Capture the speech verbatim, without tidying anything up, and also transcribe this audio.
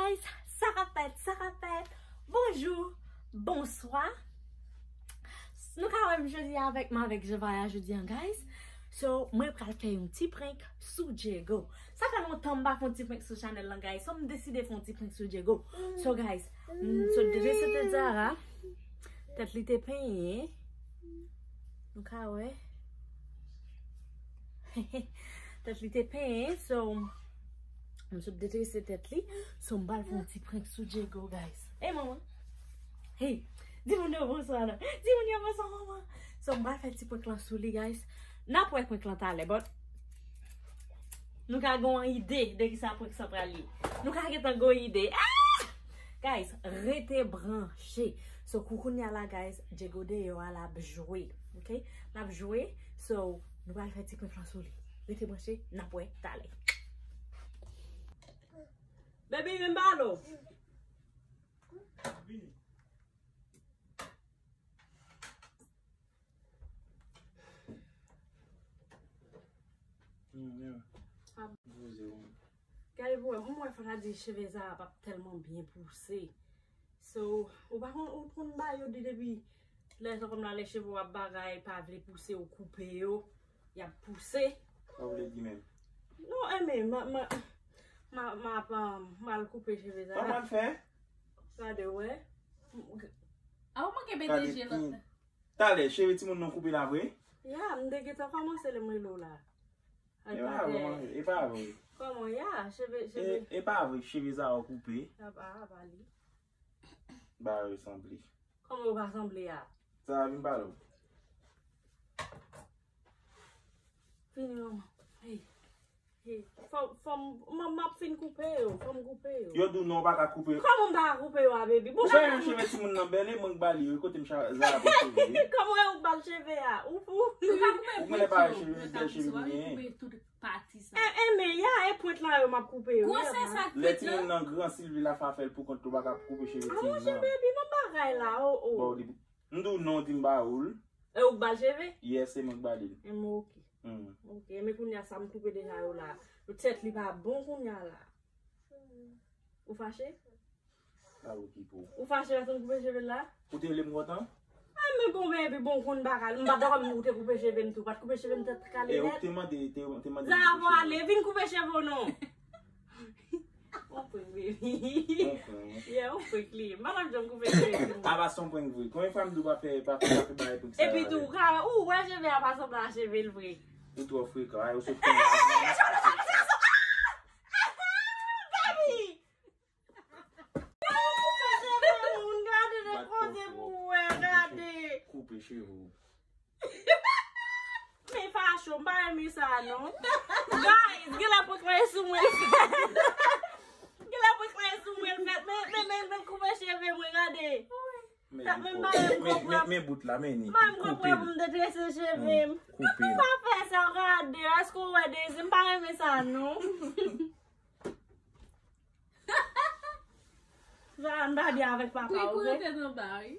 Guys, sa k ap fèt, sa k ap fèt. Bonjou, bonswa. Nou ka wè m jodi a avèk m avèk Jevaya jodi an, guys. So, mwen pral fè yon ti prank sou Diego. Sa fè lontan m pa fè yon ti prank sou chanèl lan, guys. So, m deside fè yon ti prank sou Diego. So, guys, m sot dresete Zara. Tèt li te penyen. Nou ka wè. Tèt li te penyen, so, m sot dresete tèt li. So, m pral fè yon ti prank sou Diego, guys. Hey, manman. Hey, di moun yo bonswa, non. Di moun yo bonswa, manman. So, m pral fè ti prank lan sou li, guys. N ap wè prank lan talè, but nou ka gen yon ide de kisa prank sa pral ye. Nou ka gentan gen yon ide. Ah! Guys, rete branche. So, kou kounye a la, guys, Diego deyò a, l ap jwe. Ok? L ap jwe. So, nou pral fè ti prank lan sou li. Rete branche, n ap wè talè. Baby, vin ba lo. Gade pou wè, mwen wè fò ta di cheve Zara p ap tèlman byen pouse. So, ou pa konn, ou konn ba yo di depi lè sa kòm la lè cheve w ap bagay, pa vle pouse, ou koupe yo, y ap pouse. Sa w vle di menm? Non, enben, ma, ma, ma, ma, pa, m al koupe cheve Zara. Sa w pral fè? Gade, wè. A, ou manke Gade pete je lòt. Talè, cheve timoun nan koupe la vre? Ya, m te gentan kòmanse lè m rele w la. E pa vre, e pa vre. Kòman ya, cheve, cheve. E, e pa vre, cheve Zara koupe. A pa, a pa li. Ba resanble. Kòman yo pa sanble a? Zara vin pale w. Fini, manman. Hey. Hey. Fò, fò m, m, m ap fin koupe yo, fò m koupe yo. Yo di w non, w pa ka koupe yo. Kòman m pa ka koupe yo a, baby? Ou pa wè cheve timoun nan bèl, e mwen k ba li yo, kote m cha-, Zara pran cheve yo. Kòman ou ba l cheve a? Ou fou? Ou genlè pa wè cheve, bèl cheve li genyen. Pati sa. E, e, men ya, e pwent la yo m ap koupe yo. Gwo se sa k fèt la. Lè timoun nan gran, Sylvie la fa fè l pou kont li, ou pa ka koupe cheve timoun nan. A monchè, baby, bon bagay la, oh, oh. Bon, li, m di w non, di m ba ou l. E ou k ba l cheve? Yes, se mwen k ba li l. E mwen, ok. Hmm. Ok, men kounye a sa m koupe deja yo la. Tèt li pa bon kounye a la. Ou fache? Pa okipe w. Ou fache lè m koupe cheve l la? Ou te vle m kontan? A, men bon, baby, bon, konn bagay. M pa t dakò m ou te koupe cheve m tou. Pa t koupe cheve m tèt kale nèt. E ou te mande, te, te mande. Zara, pale, vin koupe cheve w non. On prank, baby. On prank. Yeah, on prank li. M pa t ap janm koupe cheve m. A pa se yon prank vre. Konbyen fwa m di w pa fè, pa fè, pa fè bagay prank sa? Epi tou, ou ka, ou wè cheve a pa sanble a cheve l vre. Ou twò frekan. Ay, ou sot pran. Baby! Gade, koupe cheve moun, gade de koze pou wè, gade. Koupe cheve w. Men facho, m pa renmen sa, non. Guys, genlè prank lan e sou mwen l fèt. Genlè prank lan e sou mwen l fèt. Men, men, men, men koupe cheve mwen, gade. Men, men, men, men, men bout la, men ni. Mwen m konprann pou m te trese cheve m. Koupe l. Pa fè sa, gade. Èske w wè Dezi? M pa renmen sa, non. Zara, m ta di avèk papa, ok? Wi, kouri tèt anba, wi.